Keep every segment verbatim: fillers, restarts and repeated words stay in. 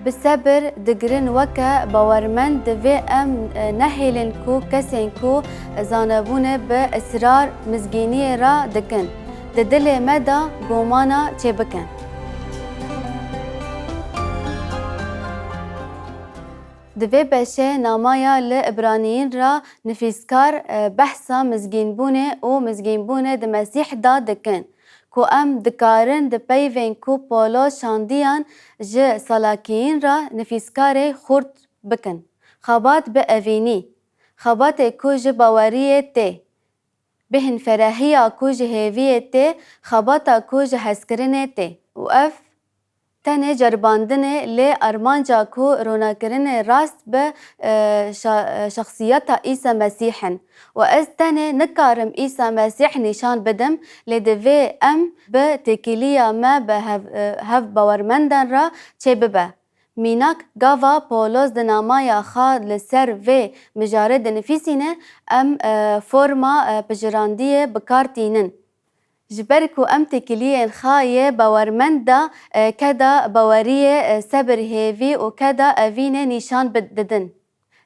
Bi sebir digirin weke bawermend divê em, e, nehêlin ku kesên ku zanebûne bi israr mizgîniyê re dikin, di dilê me de gomana çêbikin. Di vê beşê namaya li Ibraniyîn re nivîskar, e, behsa mizgînbûnê û mizgînbûnê di Mesîh de dikin, ku em dikarin di peyvên ku Pawlos şandiyan ji salakiyîn re nivîskarê xurt bikin. Xebat bi evînî, xebatê ku ji baweriyê tê, bêhnferehiya ku ji hêviyê tê, xebata ku ji hezkirinê tê. Û ev tenê ceribandinê, lê armanca ku ronakirinê rast bi, e, şa-, e, şexsiyeta Îsa Mesîh in. Û ez tenê nikarim Îsa Mesîh nîşan bidim, lê divê em bi têkiliya me bi hev-, e, hevbawermendan re çêbibe. Mînak, gava Pawlos di namaya xwe li ser vê mijarê dinivîsîne, em, e, forma, e, pijirandiyê bi kar tînin. Ji ber ku em têkiliyên xwe yê bawermend de, e, keda baweriyê, e, sebir, hêvî û keda evînê nîşan bi-, didin.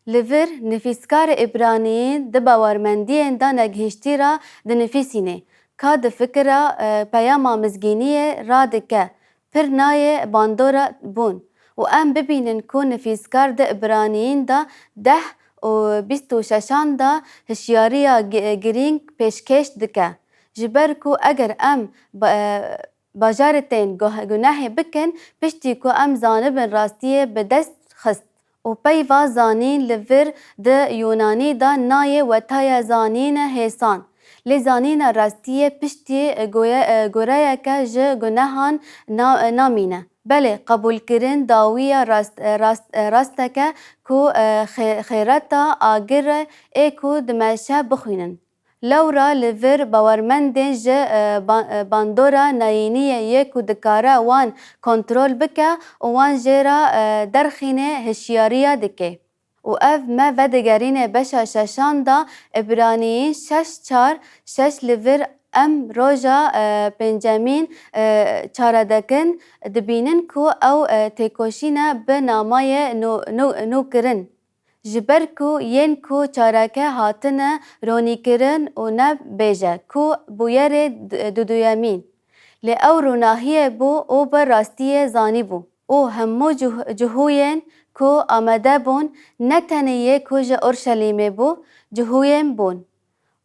Li vir nivîskarê Îbraniyîn di bawermendiyên danegihiştî re dinivîsînê, ka di fikira, e, peyama mizgîniyê radike, pir nayê bandora bûn û em bibînin ku nivîskar di Îbraniyîn de deh û bîst û şeşan de hişyariya gi-, girîng pêşkêş dike. Ji ber ku eger em ba-, e, bajaritên guh-, gunehê bikin, piştî ku em zanibin rastiyê bi dest xist. Û peyva zanîn li vir di Yûnanî de nayê wetaya zanîne hêsan. Lê zanîna rastiyê piştî goye-, goreyeke ji gunehan na-, namîne. Belê, qebûlkirin dawiya rast-, rast-, rasteke ku, e, xê-, xêreta agir e ê ku dimeşe bixwînin. Lewra li vir bawermendên ji, e, ba-, e, bandora neyîniyê yê ku dikare wan kontrol bike û wan jê re, e, derxîne hişyariya dike. Û ev me vedigerîne beşa şeşan de, Îbraniyîn şeş çar şeş li vir em roja, e, pêncemîn, e, çaredekin dibînin ku ew, e, têkoşîne bi namayê nû-, nû-, nûkirin. Ji ber ku yên ku çareke hatine ronîkirin û ne bêje ku bûyerê d-, duduyemîn. Lê ew ronahiyê bû û bi rastiyê zanîbû. Û hemû cih-, cihûyên ku amade bûn, ne tenê yê ku ji Orşelîmê bû, cihûyên bûn.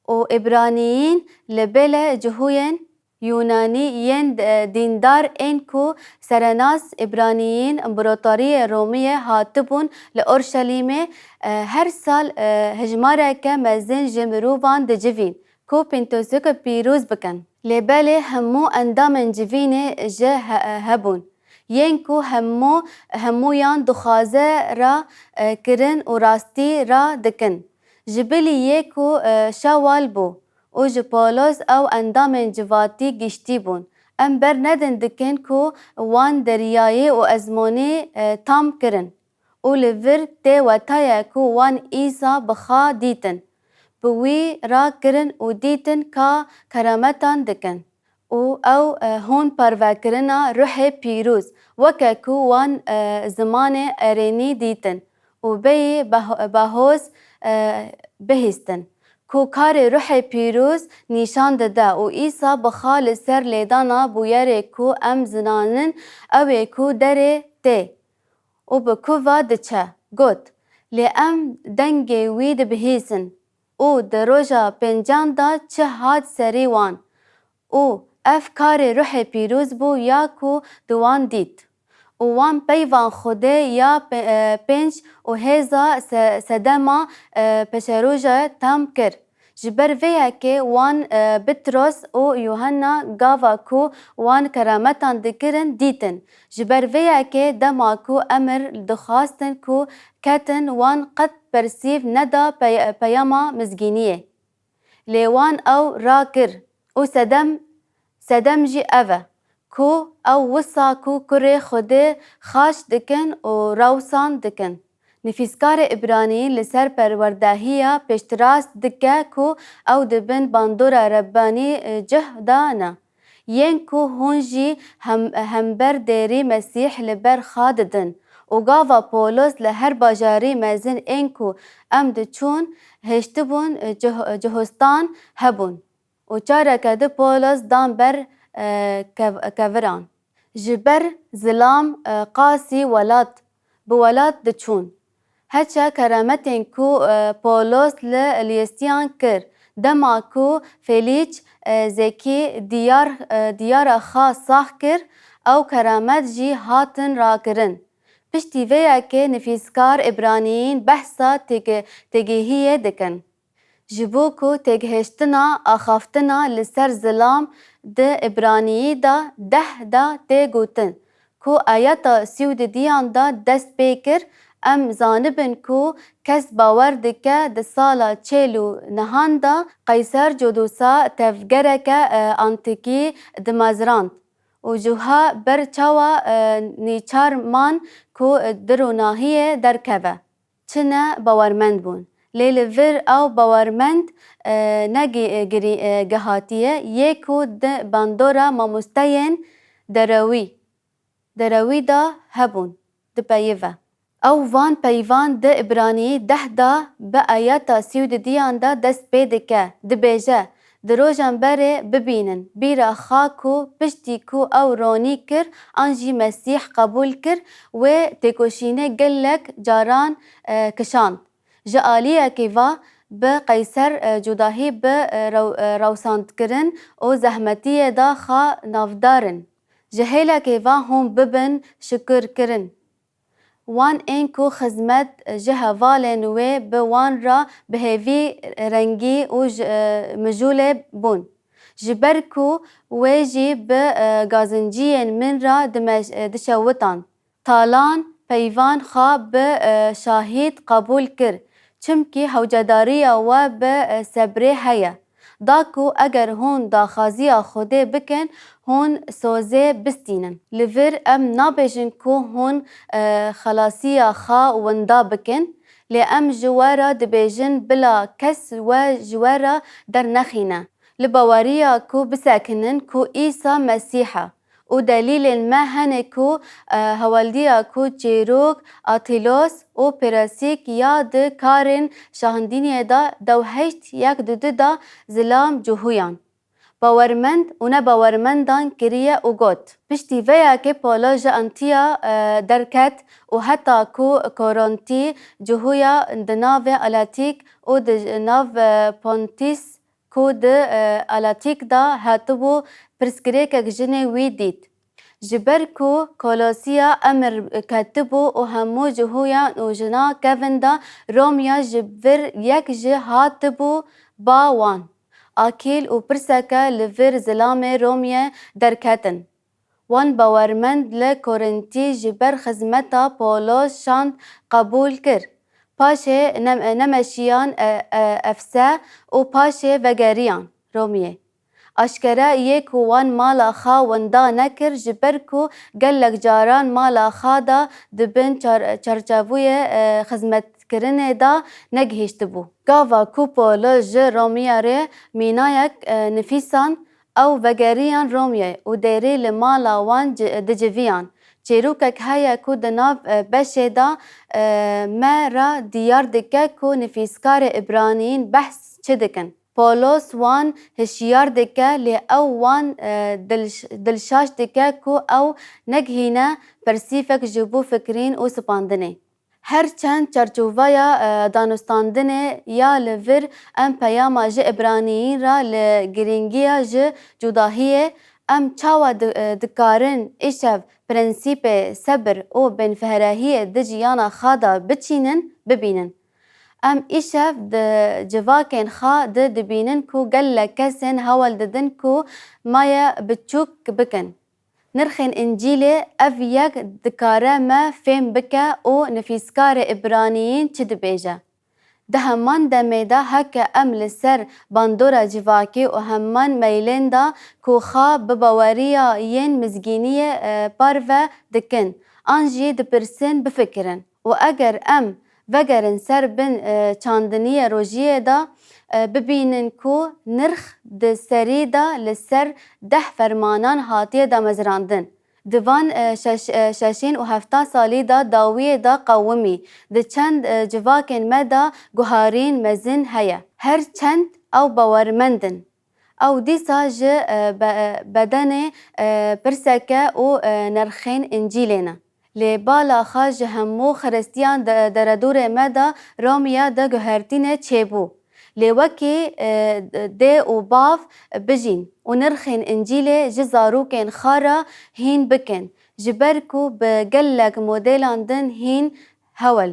Û Îbraniyîn li bêle cihûyên Yûnanî yên, e, dîndar ên ku serenas Îbraniyîn împaratoriyê Romiyê hatibûn li Orşelîmê, e, her sal, e, hejmareke mezin ji mirovan dicivîn ku Pîntosoka pîroz bikin. Lê belê hemû endamên civînê jî he-, hebûn. Yên ku hemû, hemûyan dixwaze ra, e, kirin û rastî ra dikin. Ji bilî yê ku, e, şewal bû û ji Pawlos ew endamên civatî giştî bûn. Em bernedin dikin ku wan deriyayî û ezmonî, e, tam kirin. Û li vir tê wetaya ku wan Îsa bi xwe dîtin, bi wî re kirin û dîtin ka kerametan dikin. Û ew, e, hûn parvekirina Ruhê Pîroz, weke ku wan, e, zimanê erênî dîtin û bêyî beh-, behoz, e, bihîstin, ku karê Ruhê Pîroz nîşan dide û Îsa bi xwe li ser lêdana bûyerê ku em zinanin ew ê ku derê tê. Û bi kuva diçe, got, lê em dengê wî dibihîsin û di roja pêncan de çi hat serî wan û ev karê Ruhê Pîroz bû ya ku di wan dît. Û wan peyvan Xwedê ya pe-, e, pênc û hêza se-, sedema, e, peşeroja tam kir. Ji ber vê yekê wan, e, Pitros û Yuhanna gava ku wan kerametan dikirin dîtin. Ji ber vê yekê dema ku emir dixwastin ku ketin, wan qet persîv neda pey-, peyama mizgîniyê. Lê wan ew rakir û sedem, sedem jî ev e ku ew wisa ku kurê Xwedê xaş dikin û rewsan dikin. Nivîskarê Îbraniyî li ser perwerdehiya pêştirast dike ku ew di bin bandora Rebbanî, e, cih de ne. Yên ku hûn jî hem, hember dêrî Mesîh li ber xwe didin Û gava Polos li her bajarî mezin ên ku em diçûn hêştibûn, cih-, cihustan hebûn. Û çareke di Polos dan ber, e, kev-, keviran. Ji ber zilam, e, qasî welat bi welat diçûn. Heçe kerametên ku, e, Polos li Lîstiyan kir, dema ku Felîç, e, Zekî diyar, e, diyara xwe sax kir, ew keramet jî hatin rakirin. Piştî vê yekê nivîskar Îbraniyîn behsa têge-, têgihiyê dikin. Ji bo ku têgihiştina axaftina li ser zilam di Îbraniyî de deh de tê gotin, ku ayeta sî û didiyan de dest pê kir, em zanibin ku kes bawer dike di sala çil û nehan de Qeyser Codosa tevgereke, e, antîkî dimezrand û ji ha ber çawa, e, nîçar man ku, e, di ronahiyê derkeve. Çi ne bawermend bûn. Lê li vir ew bawermend, e, ne gi-, e, girî-, e, gihatiye, yê ku di bandora mamosteyên derewî, derewî de hebûn, dipeyive. Ew van peyvan di Îbraniyî deh de bi ayeta sî û didiyan de dest pê dike, dibêje, Di rojan berê bibînin, bîra xwe ku piştî ku ew ronî kir an jî Mesîh qebûl kir, wê têkoşînê gelek caran, e, kişand. Ji aliyekî ve bi Qeyser, e, cudahî bi, e, rew-, e, rewsandkirin û zehmetiyê de xwe navdar in. Ji hêlekê ve hûn bibin şikirkirin. Wan ên ku xizmet ji hevalên wê bi wan re bi hêvî rengî û ji, mijûlê bûn. Ji ber ku wê jî bi, e, gazinciyên min re dimeş-, e, dişewitan. Talan peyvan xwe bi, e, şahîd qebûl kir, çimkî hewcedariya we bi, e, sebrê heye. Da ku eger hûn daxwaziya Xwedê bikin, hûn sozê bistînin. Li vir em nabêjin ku hûn, e, xelasiya xwe winda bikin, lê em ji we re dibêjin bila kes we ji we re dernexîne. Li baweriya ku bisekinin ku Îsa Mesîh e. Û delîlên me hene ku, e, hewaldiya ku çîrok, Atîlos û Perasîk ya di karên şahandîniyê de dew heşt yek di du de zilam cihûyan. Bawermend û nebawermendan kiriye û got, Piştî vê yekê Polo ji Antiya, e, derket û heta ku Korintî cihûya di navê Alatîk û di nav, e, Pontîs ku di, e, Alatîk de hatibû, pirsgirêkek jinê wî dît. Ji ber ku Kolosiya emir ketibû û hemû cihûyan û jina kevin de Romya ji vir yek jî hatibû ba wan. Akîl û pirseke li vir zilamê Romyê derketin. Wan bawermend li Korintî ji ber xizmeta Polos şand qebûl kir. Paşê ne-, nemeşiyan, e, e, Efse û paşê vegeriyan Romiyê. Aşkere yê ku wan mala xwe winda nekir, ji ber ku gelek caran mala xwe de di bin çar-, çarçevûyê, e, xizmetkirinê de negihîştibû. Gava ku Polos ji Romiya re mînayek, e, nifîsan, Ew vegeriyan Romyê û derî li mala wan ci-, diciviyan. Çîrokek heye ku di nav, e, beşê de, e, me re diyar dike ku nivîskarê Îbraniyîn behs çi dikin. Polos wan hişyar dike, lê ew wan, e, dilş-, dilşaş dike ku ew negihîne persîfek ji bo fikirîn û spandinê. Her çend çarçoveya, e, danûstandinê ya li vir em peyama ji Îbraniyîn re li girîngiya ji cudahiyê, em çawa di-, e, dikarin îşev prensîpê sebir û binfehrehiyê di jiyana xwe de biçînin, bibînin. Em îşev di civakên xwe de dibînin ku gelek kesên hewl didin ku maye biçûk bikin. Nirxên Încîlê ev yek dikare me fêm bike û nivîskarê Îbraniyîn çi dibêje. Di heman demê de heke em li ser bandora civakî û heman meylên de ku xwe bi baweriya yên mizgîniyê, e, parve dikin an jî dipirsin bifikirin û eger em vegerin ser bin, e, çandiniyê rojiyê de, e, bibînin ku nirx di serî de li ser deh fermanan hatiye damezrandin. Di van, e, şeş-, e, şeşên û heftan salî de dawiyê de qewimî, di çend, e, civakên me de guharîn mezin heye. Her çend ew bawermend in, ew dîsa ji, e, be-, e, bedenê, e, pirseke û, e, nirxên Încîlê ne. Lê bala xwe ji hemû Xiristiyan de-, deredûrê me de Romya de guhertîne çêbû. Lê wekî, e, dê û bav bijîn û nirxên Încîlê ji zarokên xwe re hîn bikin, ji ber ku bi gelek modelan din hîn hewl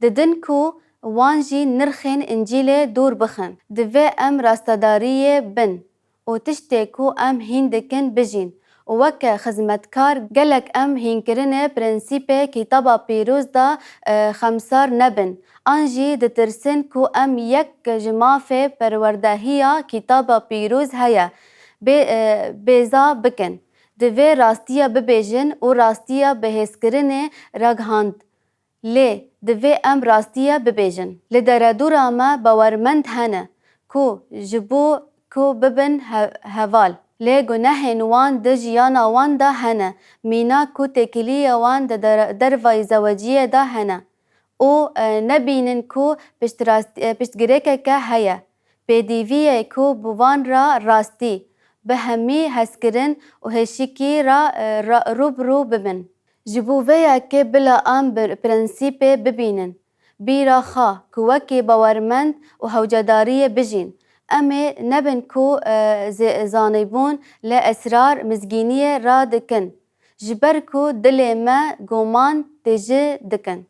didin ku wan jî nirxên Încîlê dûr bixin. Divê em rastedariyê bin û tiştê ku em hîn dikin bijîn û weke xizmetkar gelek em hînkirinê prensîpê Kitaba Pîroz de, e, xemsar nebin. An jî ditirsin ku em yek ji mafê perwerdehiya Kitaba Pîroz heye bê-, e, bêza bikin. Divê rastiya bibêjin û rastiya bi hêzkirinê ragihand. Lê divê em rastiya bibêjin. Li deredûra me bawermend hene ku ji bo ku bibin he-, heval. Lê gunehên wan di jiyana wan de hene, mîna ku têkiliya wan di der-, dervayî zeweciyê de hene. Û, e, nebînin ku piştrast-, e, piştgirêkeke heye. Pêdiviyê ku bi wan re rastî, bi hemî hezkirin û hêşikî re, e, re, rû bi rû bibin. Ji bo vê yekê bila em bi prensîpê bibînin, bîra xwe ku wekî bawermend û hewcedariyê bijîn. Em ê nebin ku, e, zê-, zanîbûn li esrar mizgîniyê radikin, ji ber ku dilê me goman têjî dikin.